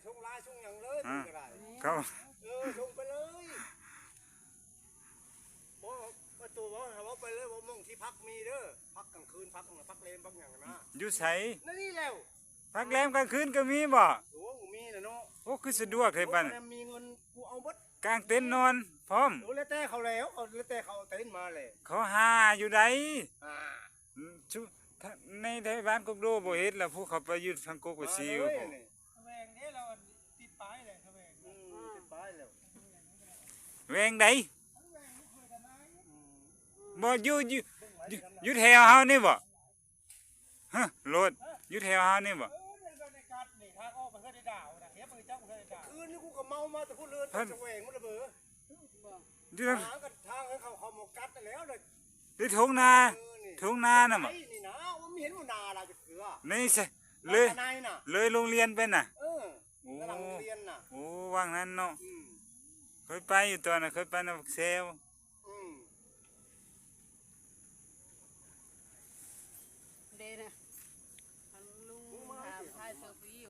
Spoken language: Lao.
ສົ່ງໄລນ໌ສົ່ງຫຍັງເລີຍ ອ່າ ເພິ່ນກໍໄດ້ ເຂົາ ເອີ ສົ່ງໄປເລີຍ ບໍ່ ປະຕູເວົ້າ ເວົ້າໄປເລີຍ ວ່າໝ່ອງທີ່ພັກມີເດີ ພັກກາງຄືນ ພັກ ພັກແລມ ພັກຫຍັງນະ ຢູ່ໃສ? ໃນນີ້ແລ້ວ ພັກແລມກາງຄືນກໍມີບໍ່? ໂອ້ ມີແຫຼະເນາະ ໂອ້ ຄືສະດວກແທ້ບັດນີ້ ໂອ້ ມີເງິນກູເອົາເບິດ ກາງເຕັນນອນພ້ອມ ໂອ້ ແລ້ວແຕ່ເຂົາແລ້ວ ເຂົາ ແລ້ວແຕ່ເຂົາເອົາເຕັນມາແຫຼະ ເຂົາຫາຢູ່ໃດ ອ່າ ອືມ ຊຸ ໃນ ໃນບ້ານກົກໂດບໍ່ເຮັດລະ ພວກເຂົາໄປຢູ່ທາງກົກໄປຊີຢູ່ພຸ້ນ ແວງເດ້ ລາວຕິດປ້າຍແຫຼະ ແວງ ອືມ ຕິດປ້າຍແລ້ວ ແວງໃດ ອືມ ບໍ່ ຢູ່ ຢູ່ ຢູ່ ຢູ່ແຖວເຮົານີ້ບໍ່? ຮະ ໂລດ ຢູ່ແຖວເຮົານີ້ບໍ່? ເອີ ໃນ ໃນກັດນີ້ ທາງອອກໄປເຮືອນໄອ້ດາວນະ ເຮັດມື້ເຈົ້າເຮືອນໄອ້ດາວ ຄືນນີ້ກູກໍເມົາມາແຕ່ພຸ້ນເລີຍ ເພິ່ນ ແສວງໝົດລະເບີ ຢູ່ທາງ ທາງກັນ ທາງເຂົາ ເຂົາໝົດກັດແລ້ວເລີຍ ຢູ່ທົ່ງນາ ເອີ ນີ້ ທົ່ງນານະບໍ່? ນີ້ນະ ມັນເຫັນບໍ່ນາລາວຈັກເທື່ອ ໃນໃສ ເລີຍ ໃນນະ ເລີຍໂຮງຮຽນໄປນະ ເອີ ໂອ້ ຫຼັງໂຮງຮຽນນະ ໂອ້ ຫວ່າງນັ້ນເນາະ ອືມ ເຄີຍໄປຢູ່ຕອນນັ້ນ ເຄີຍໄປນຳບັກແຊວ ອືມ ເດ້ນະ ທາງລຸງ ທາງທ້າຍເສືອຜູ້ຍິງ